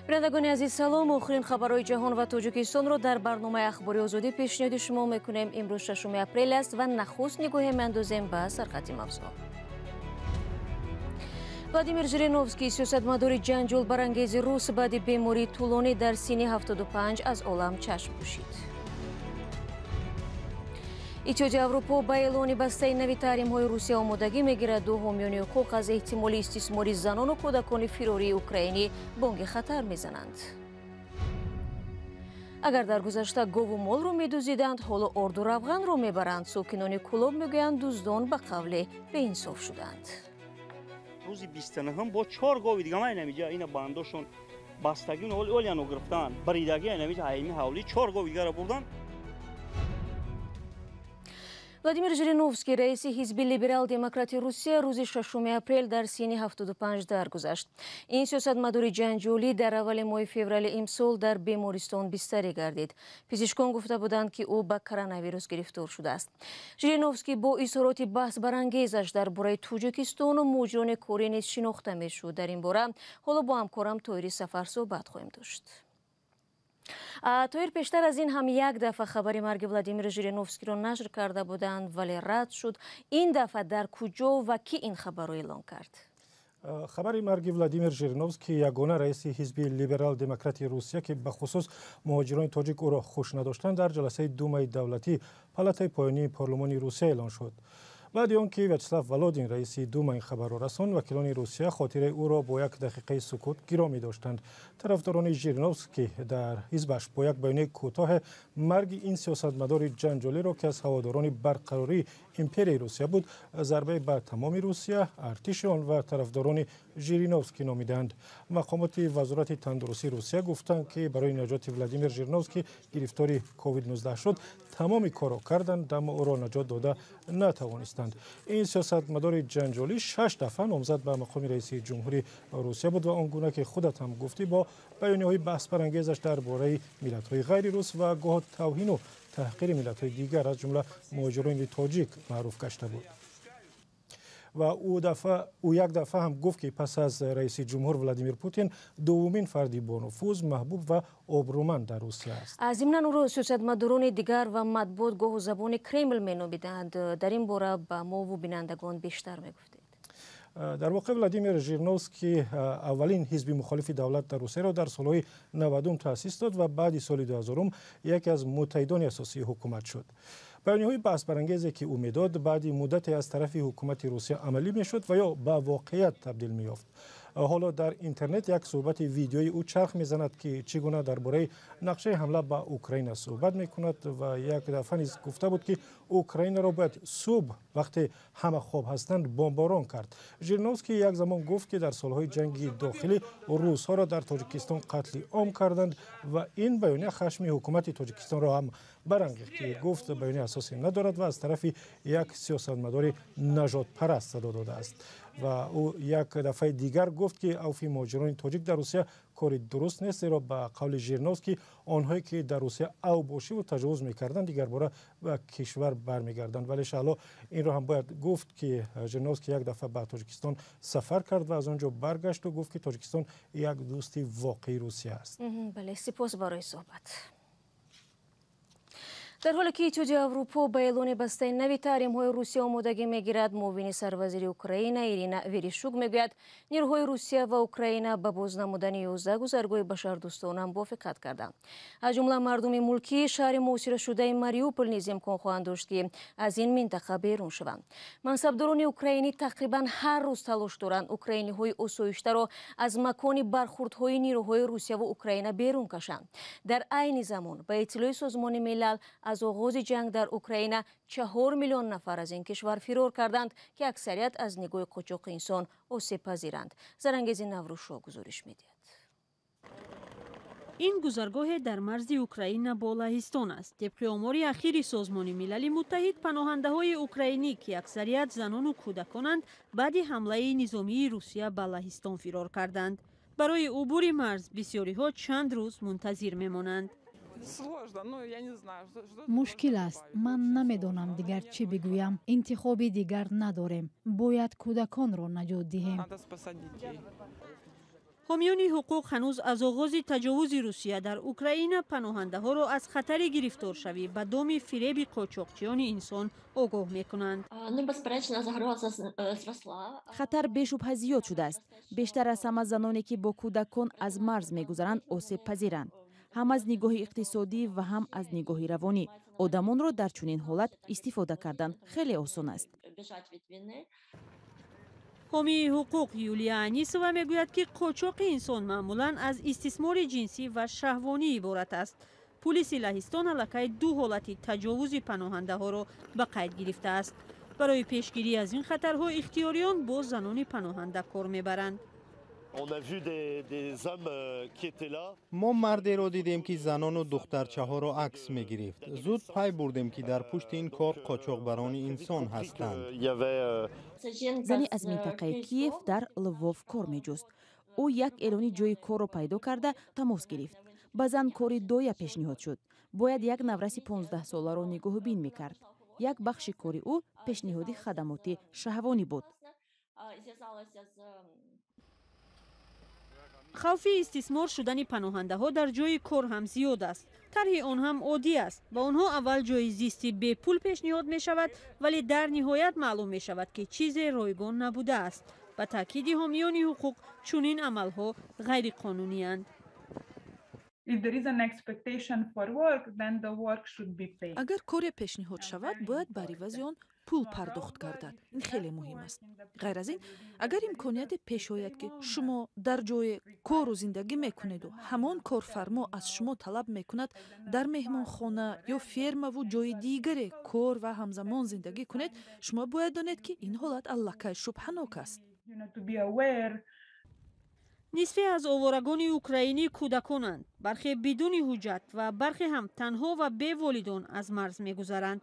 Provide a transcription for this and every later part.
Бинандагони азиз, салом. Охирин хабарҳои ҷаҳон ва Тоҷикистонро дар барномаи Ахбори Озодӣ пешниҳоди шумо мекунем. Имрӯз 6 апрел аст ва нахуст нигоҳе меандозем ба сархати мавзӯъ. Владимир Жириновский, сиёсатмадори ҷанҷолбарангези рус, баъди бемории тӯлонӣ дар синни 75 аз олам чашм пӯшид. Иттиҳоди Аврупо ба эълони бастаи нави таҳримҳои Русия омодагӣ мегирад. Ду ҳомиёни ҳуқуқ аз эҳтимоли истисмори занону кӯдакони фирории украинӣ бонги хатар мезананд. Агар дар гузашта гову молро медуздиданд, ҳоло орду равғанро мебаранд. Сокинони Кӯлоб мегӯянд, дуздон ба қавле беинсоф шуданд. Рӯзи 29-ум бо чор гови дига ман инамиҷа ина бандошон бастагӣ олияно гирифтанд, баридагӣ инамиҷа ҳайми ҳавлӣ чор гови дигаро бурданд. Владимир Жириновский, раиси ҳизби либерал-демократи Русия, рӯзи 6 апрел дар синни 75 даргузашт. Ин сиёсатмадори ҷанҷолӣ дар аввали моҳи феврали имсол дар бемористон бистарӣ гардид. Пизишкон гуфта буданд, ки ӯ ба коронавирус гирифтор шудааст. Жириновский бо изҳороти баҳсбарангезаш дар бораи Тоҷикистону муҳоҷирони корӣ низ шинохта мешуд. Дар ин бора ҳоло бо ҳамкорам Тоҳири Сафар суҳбат хоҳем дошт. Тоҳир, пештар аз ин ҳам як дафъа хабари марги Владимир Жириновскиро нашр карда буданд, вале рад шуд. Ин дафъа дар куҷо ва кӣ ин хабарро эълон кард? Хабари марги Владимир Жириновский, ягона раиси ҳизби либерал-демократи Русия, ки бахусус муҳоҷирони тоҷик ӯро хуш надоштанд, дар ҷаласаи Думаи давлатӣ, палатаи поёнии парлумони Русия, эълон шуд. Баъди он ки Вячеслав Володин, раиси Дума, ин хабарро расонд, вакилони Русия хотираи ӯро бо як дақиқаи сукут гиромӣ доштанд. Тарафдорони Жириновский дар ҳизбаш бо як баёнияи кӯтоҳе марги ин сиёсатмадори ҷанҷолиро, ки аз ҳаводорони барқарории империяи Русия буд, зарбае ба тамоми Русия, артиши он ва тарафдорони Жириновский номиданд. Мақомоти Вазорати тандурустии Русия гуфтанд, ки барои наҷоти Владимир Жириновский, гирифтори COVID-19 шуд, тамоми корро карданд, аммо ӯро наҷот дода натавонистанд. Ин сиёсатмадори ҷанҷолӣ шаш дафъа номзад ба мақоми раиси ҷумҳури Русия буд ва он гуна ки худат ҳам гуфтӣ, бо баёниҳои баҳсбарангезаш дар бораи миллатҳои ғайри рус ва гоҳ тавҳину таҳқири миллатҳои дигар, аз ҷумла муҳоҷирони тоҷик, маъруф гашта буд. Ва ӯ як дафъа ҳам гуфт, ки пас аз раиси ҷумҳур Владимир Путин дуввумин фарди бонуфуз, маҳбуб ва обрӯманд дар Русия аст. Зимнан ӯро сиёсатмадорони дигар ва матбуот гоҳу забони Кремл меномиданд. Дар ин бора ба мову бинандагон бештар мегуфтед. Дар воқеъ, Владимир Жириновский аввалин ҳизби мухолифи давлат дар Русияро дар солҳои 90-ум таъсис дод ва баъди соли 2000-ум яке аз муттаҳидони асосии ҳукумат шуд. Баёниҳои баҳсбарангезе, ки ӯ медод, баъди муддате аз тарафи ҳукумати Русия амалӣ мешуд ва ё ба воқеият табдил меёфт. Ҳоло дар интернет як суҳбати видеои ӯ чарх мезанад, ки чӣ гуна дар бораи нақшаи ҳамла ба Украина суҳбат мекунад ва як дафъа низ гуфта буд, ки Украинаро бояд субҳ, вақте ҳама хоб ҳастанд, бомборон кард. Жириновский як замон гуфт, ки дар солҳои ҷанги дохилӣ русҳоро дар Тоҷикистон қатли ом карданд ва ин баёния хашми ҳукумати Тоҷикистонро ҳам барангехт, ки гуфт, баёния асосе надорад ва аз тарафи як сиёсатмадори нажодпараст садо додааст. Ва ӯ як дафъаи дигар гуфт, ки авфи муҳоҷирони тоҷик дар Русия кори дуруст нест, зеро ба қавли Жириновский онҳое, ки дар Русия авбошиву таҷовуз мекарданд, дигарбора ба кишвар бармегарданд. Вале, Шаҳло, инро ҳам бояд гуфт, ки Жириновский як дафъа ба Тоҷикистон сафар кард ва аз он ҷо баргашту гуфт, ки Тоҷикистон як дӯсти воқеии Русия аст. Бале, сипос барои суҳбат. Дар ҳоле ки Иттиҳоди Аврупо ба эълони бастаи нави таҳримҳои Русия омодагӣ мегирад, муовини сарвазири Украина Ирина Верешчук мегӯяд, нирӯҳои Русия ва Украина ба боз намудани 11 гузаргоҳи башардӯстона мувофиқат карданд. Аз ҷумла мардуми мулкии шаҳри муҳосирашудаи Мариупол низ имкон хоҳанд дошт, ки аз ин минтақа берун шаванд. Мансабдорони украинӣ тақрибан ҳар рӯз талош доранд украиниҳои осоиштаро аз макони бархурдҳои нирӯҳои Русияву Украина берун кашанд. Дар айни замон, ба иттилои Созмони Милал, аз оғози ҷанг дар Украина 4 миллион нафар аз ин кишвар фирор карданд, ки аксарият аз нигоҳи қочоқи инсон осебпазиранд. Зарангези Наврӯзшо гузориш медиҳад. Ин гузаргоҳе дар марзи Украина бо Лаҳистон аст. Тибқи омори ахири Созмони Милали Муттаҳид, паноҳандаҳои украинӣ, ки аксарият занону кӯдаконанд, баъди ҳамлаи низомии Русия ба Лаҳистон фирор карданд. Барои убури марз бисёриҳо чанд рӯз мунтазир мемонанд. Мушкил аст, ман намедонам дигар чӣ бигӯям. Интихоби дигар надорем, бояд кӯдаконро наҷот диҳем. Ҳомиёни ҳуқуқ ҳанӯз аз оғози таҷовузи Русия дар Украина паноҳандаҳоро аз хатари гирифторшавӣ ба доми фиреби қочоқчиёни инсон огоҳ мекунанд. Хатар бешубҳа зиёд шудааст. Бештар аз ҳама заноне, ки бо кӯдакон аз марз мегузаранд, осебпазиранд, ҳам аз нигоҳи иқтисодӣ ва ҳам аз нигоҳи равонӣ. Одамонро дар чунин ҳолат истифода кардан хеле осон аст. Ҳомии ҳуқуқ Юлия Анисова мегӯяд, ки қочоқи инсон маъмулан аз истисмори ҷинсӣ ва шаҳвонӣ иборат аст. Пулиси Лаҳистон аллакай ду ҳолати таҷовузи паноҳандаҳоро ба қайд гирифтааст. Барои пешгирӣ аз ин хатарҳо ихтиёриён бо занони паноҳанда кор мебаранд. Мо мардеро дидем, ки занону духтарчаҳоро акс мегирифт. Зуд пай бурдем, ки дар пушти ин кор қочоқбарони инсон ҳастанд. Зане аз минтақаи Киев дар Лвов кор меҷуст. Ӯ як эълони ҷойи корро пайдо карда, тамос гирифт. Ба зан кори доя пешниҳод шуд. Бояд як навраси 15-соларо нигоҳубин мекард. Як бахши кори ӯ пешниҳоди хадамоти шаҳвонӣ буд. Хавфи истисмор шудани паноҳандаҳо дар ҷойи кор ҳам зиёд аст. Тарҳи он ҳам оддӣ аст. Ба онҳо аввал ҷойи зисти бепул пешниҳод мешавад, вале дар ниҳоят маълум мешавад, ки чизе ройгон набудааст. Ба таъкиди ҳомиёни ҳуқуқ, чунин амалҳо ғайриқонуниянд. Агар коре пешниҳод шавад, бояд бар ивази он пул пардохт гардад. Ин хеле муҳим аст. Ғайр аз ин, агар имконияте пеш ояд, ки шумо дар ҷое кору зиндагӣ мекунеду ҳамон корфармо аз шумо талаб мекунад дар меҳмонхона ё фермаву ҷои дигаре кор ва ҳамзамон зиндагӣ кунед, шумо бояд донед, ки ин ҳолат аллакай шубҳанок аст. Нисфе аз оворагони украинӣ кӯдаконанд. Бархе бидуни ҳуҷҷат ва бархе ҳам танҳо ва беволидон аз марз мегузаранд.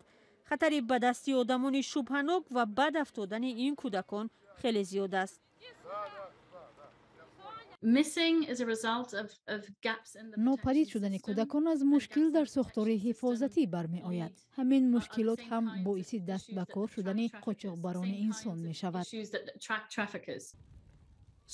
Хатари ба дасти одамони шубҳанок ва бад афтодани ин кӯдакон хеле зиёд аст. Нопадид шудани кӯдакон аз мушкил дар сохтори ҳифозатӣ бармеояд. Ҳамин мушкилот ҳам боиси даст ба кор шудани қочоқбарони инсон мешавад.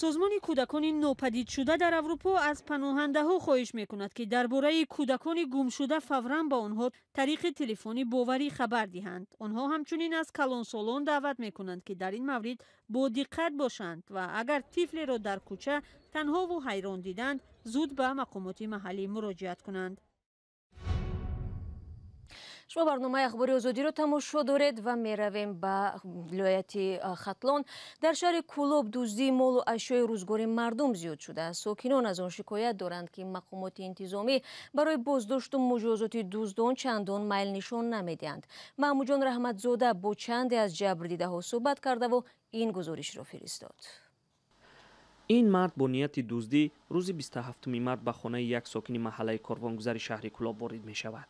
Созмони кӯдакони нопадидшуда дар Аврупо аз паноҳандаҳо хоҳиш мекунад, ки дар бораи кӯдакони гумшуда фавран ба онҳо тариқи телефони боварӣ хабар диҳанд. Онҳо ҳамчунин аз калонсолон даъват мекунанд, ки дар ин маврид бо диққат бошанд ва агар тифлеро дар кӯча танҳову ҳайрон диданд, зуд ба мақомоти маҳаллӣ муроҷиат кунанд. Шумо барномаи Ахбори Озодиро тамошо доред ва меравем ба вилояти Хатлон. Дар шаҳри Кӯлоб дуздии молу ашёи рӯзгори мардум зиёд шудааст. Сокинон аз он шикоят доранд, ки мақомоти интизомӣ барои боздошту муҷозоти дуздон чандон майл нишон намедиҳанд. Маҳмудҷон Раҳматзода бо чанде аз ҷабрдидаҳо суҳбат кардаву ин гузоришро фиристод. Ин мард бо нияти дуздӣ рӯзи 27 март ба хонаи як сокини маҳаллаи Корвонгузари шаҳри Кӯлоб ворид мешавад,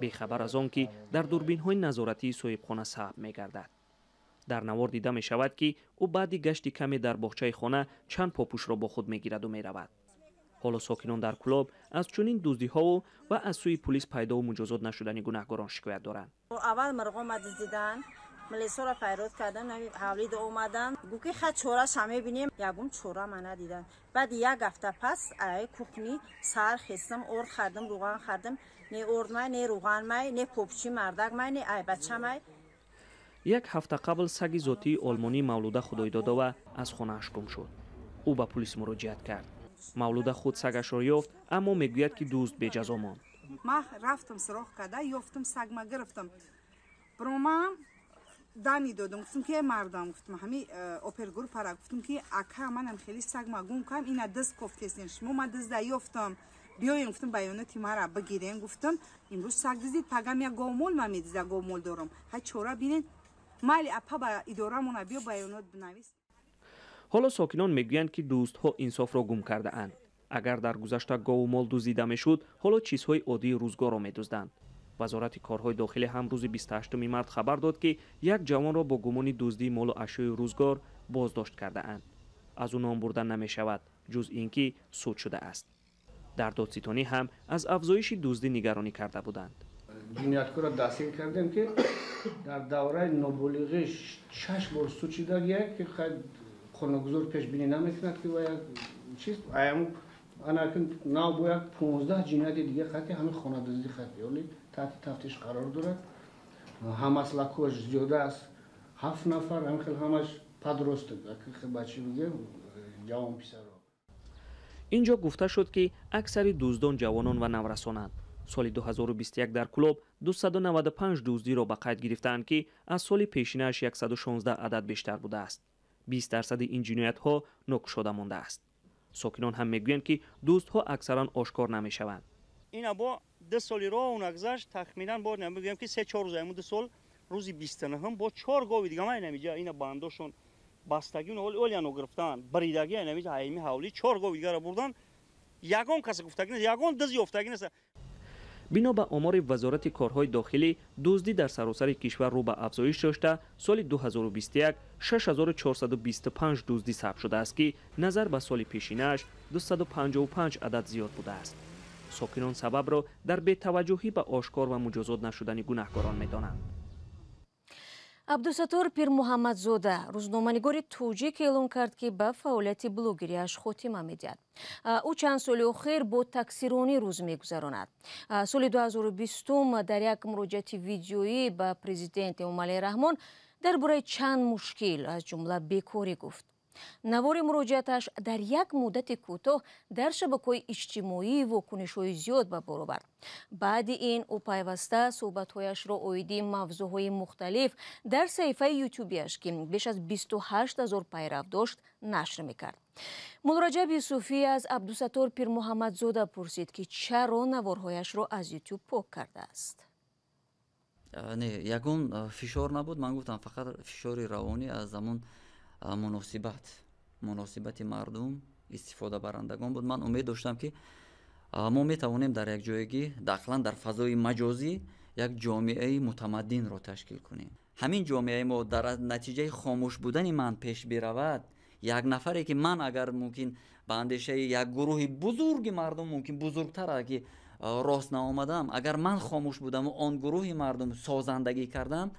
бехабар аз он ки дар дурбинҳои назоратии соҳибхона сабт мегардад. Дар навор дида мешавад, ки ӯ баъди гашти каме дар боғчаи хона чанд попӯшро бо худ мегираду меравад. Ҳоло сокинон дар Кӯлоб аз чунин дуздиҳову ва аз сӯи пулис пайдову муҷозот нашудани гунаҳгорон шикоят доранд. Аввал мирғома дуздидан, милисоро файрод кардан, ҳавлида омадан, гу ки ха чораша мебинем, ягон чора ма надидан. Баъди як ҳафта пас ай кухни сар хестам, орд хардам, рӯған хардам, не орд май, не рӯған май, не попчи мардак май, не ай бача май. Як ҳафта қабл саги зотии олмонии Мавлуда Худойдодова аз хонааш гум шуд. Ӯ ба пулис муроҷиат кард. Мавлуда худ сагашро ёфт, аммо мегӯяд, ки дузд беҷазо монд. Ман рафтам, суроғ карда ёфтам, сагма гирифтам, биромам дани додам, гуфтам ки мардам, гуфтам ҳами опергруппара, гуфтам ки ака, манам хеле сагма гум кардам, ина дизд кофтесен шумо, ман дизда ёфтам, биёем, гуфтам, баёноти мара бигирен. Гуфтам, имрӯз саг диздид, пагам як говмол ман медизда, говмол дорам, ҳай чора бинен, майли апа, ба идорамона биё, баёнот бинавис. Ҳоло сокинон мегӯянд, ки дӯстҳо инсофро гум кардаанд. Агар дар гузашта гову мол дуздида мешуд, ҳоло чизҳои оддии рӯзгорро медузданд. Вазорати корҳои дохилӣ ҳам рӯзи 28 март хабар дод, ки як ҷавонро бо гумони дуздии молу ашёи рӯзгор боздошт кардаанд. Аз ӯ ном бурда намешавад, ҷуз ин ки суд шудааст. Дар додситонӣ ҳам аз афзоиши дуздӣ нигаронӣ карда буданд. Ҷинояткорро дастгир кардем, ки дар давраи ноболиғӣ шаш бор суд шудагия, ки қонунгузор пешбинӣ намекунад, ки як Чиз аям анакин нав бо як 15 ҷинояти дига хати ҳамин хонадуздӣ хати оли таҳти тафтиш қарор дорад. Ҳамаслакош зиёда аз 7 нафар, ҳамин хел ҳамаш подросток, бачи бигем, ҷавон писаро. Инҷо гуфта шуд, ки аксари дуздон ҷавонон ва наврасонанд. Соли 2021 дар Кӯлоб 295 дуздиро ба қайд гирифтаанд, ки аз соли пешинааш 116 адад бештар будааст. 20% ин ҷиноятҳо нокушода мондааст. Сокинон ҳам мегӯянд, ки дуздҳо аксаран ошкор намешаванд. Ина бо 2 соли роҳ нагзашт, тахминан бо мегӯям, ки 3-4 рӯз айму 2 сол рӯзи 29 бо 4 гови дига ман инамиҷа ина бандошон бастагӣ олияно гирифтаанд, баридагӣ инамиҷа ҳайми ҳавлӣ 4 гови дигара бурдан, ягон касе гуфтагӣ нест, ягон диз ёфтагӣ нест. Бино ба омори Вазорати корҳои дохилӣ, дуздӣ дар саросари кишвар рӯ ба афзоиш дошта, соли 2021 6425 дуздӣ сабт шудааст, ки назар ба соли пешинааш 255 адад зиёд будааст. Сокинон сабабро дар бетаваҷҷӯҳӣ ба ошкор ва муҷозот нашудани гунаҳкорон медонанд. Абдусаттор Пирмуҳаммадзода, рӯзноманигори тоҷик, эълон кард, ки ба фаъолияти блогериаш хотима медиҳад. Ӯ чанд соли охир бо таксиронӣ рӯз мегузаронад. Соли 2020 дар як муроҷиати видеоӣ ба президент Эмомалӣ Раҳмон дар бораи чанд мушкил, аз ҷумла бекорӣ, гуфт. Навори муроҷиаташ дар як муддати кӯтоҳ дар шабакаҳои иҷтимоӣ вокунишҳои зиёд ба бор овард. Баъди ин ӯ пайваста суҳбатҳояшро оиди мавзӯъҳои мухталиф дар саҳифаи ютубиаш, ки беш аз 28 ҳазор пайрав дошт, нашр мекард. Муллораҷаб Юсуфӣ аз Абдусаттор Пирмуҳаммадзода пурсид, ки чаро наворҳояшро аз ютуб пок кардааст. Не, ягон фишор набуд. Ман гуфтам, фақат фишори равонӣ аз ҳамон муносибати мардум, истифодабарандагон буд. Ман умед доштам, ки мо метавонем дар якҷоягӣ, ақлан дар фазои маҷозӣ, як ҷомеаи мутамаддинро ташкил кунем. Ҳамин ҷомеаи мо дар натиҷаи хомӯш будани ман пеш биравад, як нафаре ки ман агар мумкин ба андешаи як гурӯҳи бузурги мардум мумкин бузургтар ки рост наомадам, агар ман хомӯш будаму он гурӯҳи мардум созандагӣ кардам,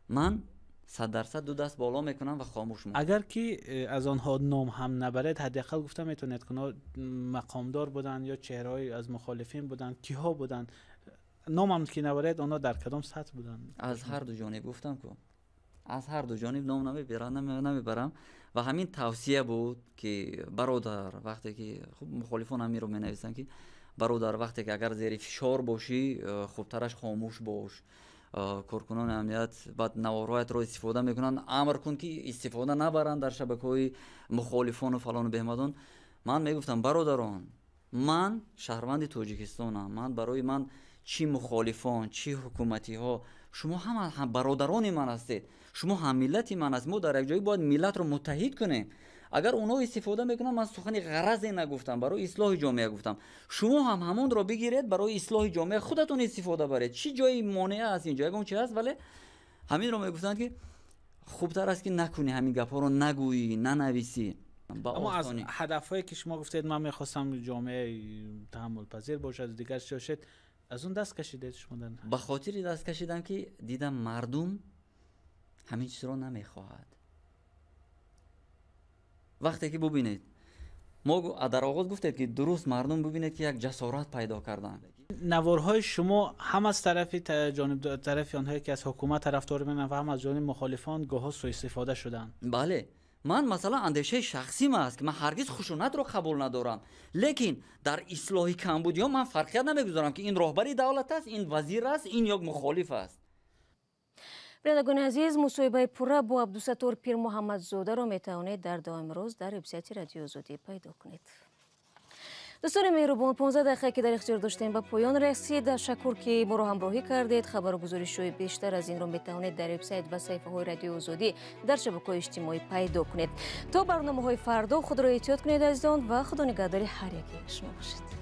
ман 100% ду даст боло мекунам ва хомӯш мемонам. Агар ки аз онҳо ном ҳам набаред, ҳадди ақал гуфта метавонед, ки онҳо мақомдор буданд ё чеҳраҳои аз мухолифин буданд, киҳо буданд? Номам ки набаред, онҳо дар кадом сатҳ буданд? Аз ҳар ду ҷониб гуфтам ку, аз ҳар ду ҷониб ном намебарам. Ва ҳамин тавсия буд, ки бародар, вақте ки хуб мухолифон ҳаминро менависанд, ки бародар, вақте ки агар зери фишор бошӣ, хубтараш хомӯш бош. Коркунони амният баъд наворҳоятро истифода мекунанд, амр кун, ки истифода набаранд дар шабакаҳои мухолифону фалону беҳмадон. Ман мегуфтам, бародарон, ман шаҳрванди Тоҷикистонам, ман барои ман чӣ мухолифон, чӣ ҳукуматиҳо, шумо ҳама бародарони ман ҳастед, шумо ҳаммиллати ман аст. Мо дар якҷоӣ бояд миллатро муттаҳид кунем. Агар онҳо истифода мекунанд, ман сухани ғаразе нагуфтам, барои ислоҳи ҷомеа гуфтам. Шумо ҳам ҳамонро бигиред, барои ислоҳи ҷомеа худатон истифода баред. Чӣ ҷои монеа аст инҷо? Ягон чи ҳаст? Вале ҳаминро мегуфтанд, ки хубтар аст, ки накунӣ, ҳамин гапҳоро нагӯӣ, нанависӣ. Аммо аз ҳадафҳое ки шумо гуфтед, ман мехостам ҷомеаи таҳаммулпазир бошад, дигар чӣ бошед, аз он даст кашидед шумо? Ба хотири даст кашидам, ки дидам мардум ҳамин чизро намехоҳад. Вақте ки бубинед, мо дар оғоз гуфтед, ки дуруст мардум бубинед, ки як ҷасорат пайдо карданд. Наворҳои шумо ҳам аз тарафи ҷониб, тарафи онҳое ки аз ҳукумат тарафдорӣ мекунанд, ва ҳам аз ҷониби мухолифон гоҳҳо суистифода шуданд. Бале, ман масалан андешаи шахсим аст, ки ман ҳаргиз хушунатро қабул надорам, лекин дар ислоҳи камбудиҳо ман фарқият намегузорам, ки ин роҳбари давлат аст, ин вазир аст, ин ё мухолиф аст. Бинандагони азиз, мусоҳибаи пурра бо Абдусаттор Пирмуҳаммадзодаро метавонед дар давоми рӯз дар вебсайти Радиои Озодӣ пайдо кунед. Дӯстони меҳрубон, 15 дақиқа, ки дар ихтиёр доштем, ба поён расид. Ташаккур, ки моро ҳамроҳӣ кардед. Хабару гузоришҳои бештар аз инро метавонед дар вебсайт ва саҳифаҳои Радиои Озодӣ дар шабакаҳои иҷтимоӣ пайдо кунед. То барномаҳои фардо худро эҳтиёт кунед, азизон, ва худо нигаҳдори ҳар яке шумо бошед.